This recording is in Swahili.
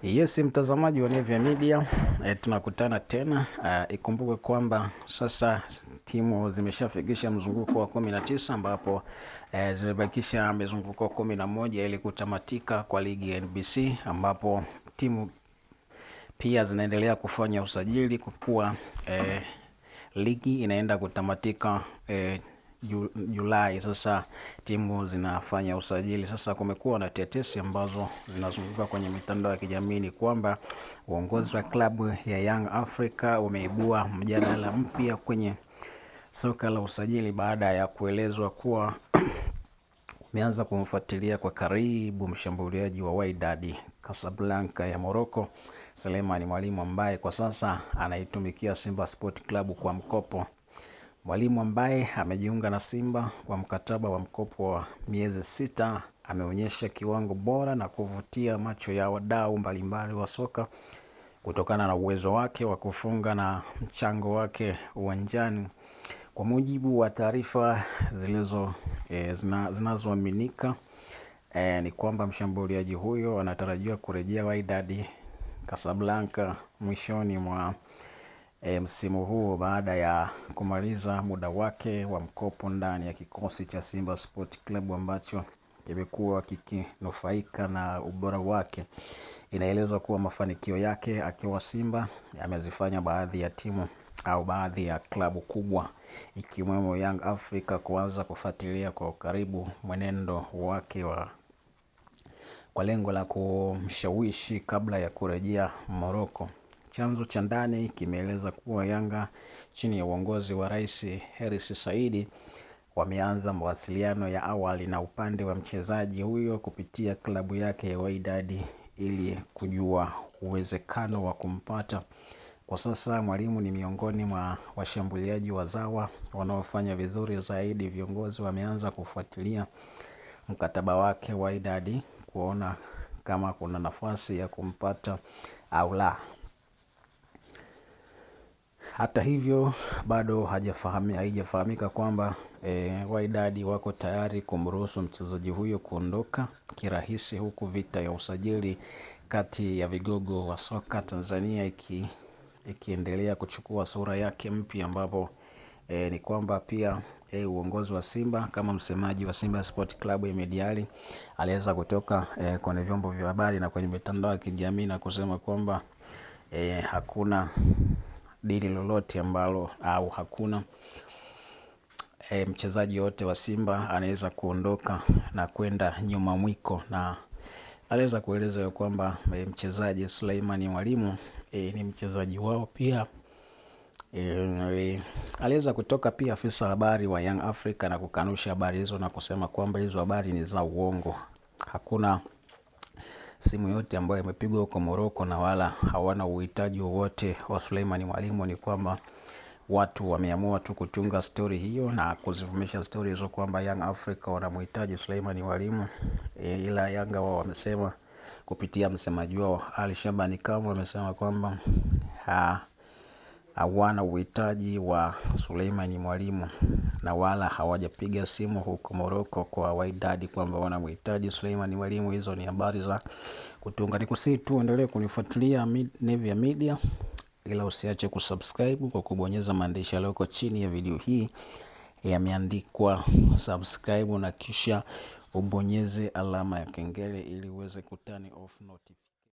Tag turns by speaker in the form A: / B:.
A: Yes, mtazamaji wa Nevia Media, tunakutana tena. Ikumbuke kwamba sasa timu zimeshafikisha mzunguko wa 19 ambapo zimebakisha mizunguko 11 ili kutamatika kwa ligi ya NBC, ambapo timu pia zinaendelea kufanya usajili kwa kuwa ligi inaenda kutamatika Julai. Sasa timu zinafanya usajili. Sasa kumekuwa na tetesi ambazo zinazunguka kwenye mitandao ya kijamii ni kwamba uongozi wa klabu ya Young Africa umeibua mjadala mpya kwenye soka la usajili baada ya kuelezwa kuwa umeanza kumfuatilia kwa karibu mshambuliaji wa Wydad Casablanca ya Morocco, Selemani Mwalimu, ambaye kwa sasa anaitumikia Simba Sport Club kwa mkopo. Mwalimu ambaye amejiunga na Simba kwa mkataba wa mkopo wa miezi 6 ameonyesha kiwango bora na kuvutia macho ya wadau mbalimbali wa soka kutokana na uwezo wake wa kufunga na mchango wake uwanjani. Kwa mujibu wa taarifa zinazoaminika ni kwamba mshambuliaji huyo anatarajiwa kurejea Wydad Casablanca mwishoni mwa msimu huu baada ya kumaliza muda wake wa mkopo ndani ya kikosi cha Simba Sport Club ambacho kimekuwa kikinufaika na ubora wake. Inaelezwa kuwa mafanikio yake akiwa Simba yamezifanya baadhi ya timu au baadhi ya klabu kubwa ikiwemo Young Africa kuanza kufuatilia kwa ukaribu mwenendo wake kwa lengo la kumshawishi kabla ya kurejea Morocco. Chanzo cha ndani kimeeleza kuwa Yanga chini ya uongozi wa Rais Hersi Saidi wameanza mawasiliano ya awali na upande wa mchezaji huyo kupitia klabu yake ya Wydad ili kujua uwezekano wa kumpata. Kwa sasa Mwalimu ni miongoni mwa washambuliaji wazawa wanaofanya vizuri zaidi. Viongozi wameanza kufuatilia mkataba wake Wydad kuona kama kuna nafasi ya kumpata au la. Hata hivyo bado haijafahamika kwamba Wydad wako tayari kumruhusu mchezaji huyo kuondoka kirahisi, huku vita ya usajili kati ya vigogo wa soka Tanzania ikiendelea kuchukua sura yake mpya, ambapo ni kwamba pia uongozi wa Simba kama msemaji wa Simba Sport Club Ahmed Ally aliweza kutoka kwenye vyombo vya habari na kwenye mitandao ya kijamii na kusema kwamba hakuna dili lolote ambalo au hakuna mchezaji yote wa Simba anaweza kuondoka na kwenda nyuma mwiko, na aliweza kueleza kwamba mchezaji Suleimani Mwalimu ni mchezaji wao pia. Aliweza kutoka pia afisa habari wa Young Africa na kukanusha habari hizo na kusema kwamba hizo habari ni za uongo. Hakuna simu yote ambayo imepigwa huko Morocco na wala hawana uhitaji wowote wa Suleimani Mwalimu. Ni kwamba watu wameamua tu kutunga story hiyo na kuzivumisha story hizo kwamba Young Africa wanamhitaji Suleimani Mwalimu, ila Yanga wao wamesema kupitia msemaji wao Ali Shabani Kamwe amesema kwamba hawana uhitaji wa Suleimani Mwalimu na wala hawajapiga simu huko Morocco kwa Wydad kwamba wanamhitaji Suleimani Mwalimu. Hizo ni habari za kutunga. Nikusihi tu endelee kunifuatilia Nevia Media, ila usiache kusubscribe kwa kubonyeza maandishi yaliyoko chini ya video hii yameandikwa subscribe, na kisha ubonyeze alama ya kengele ili uweze kutani off notification.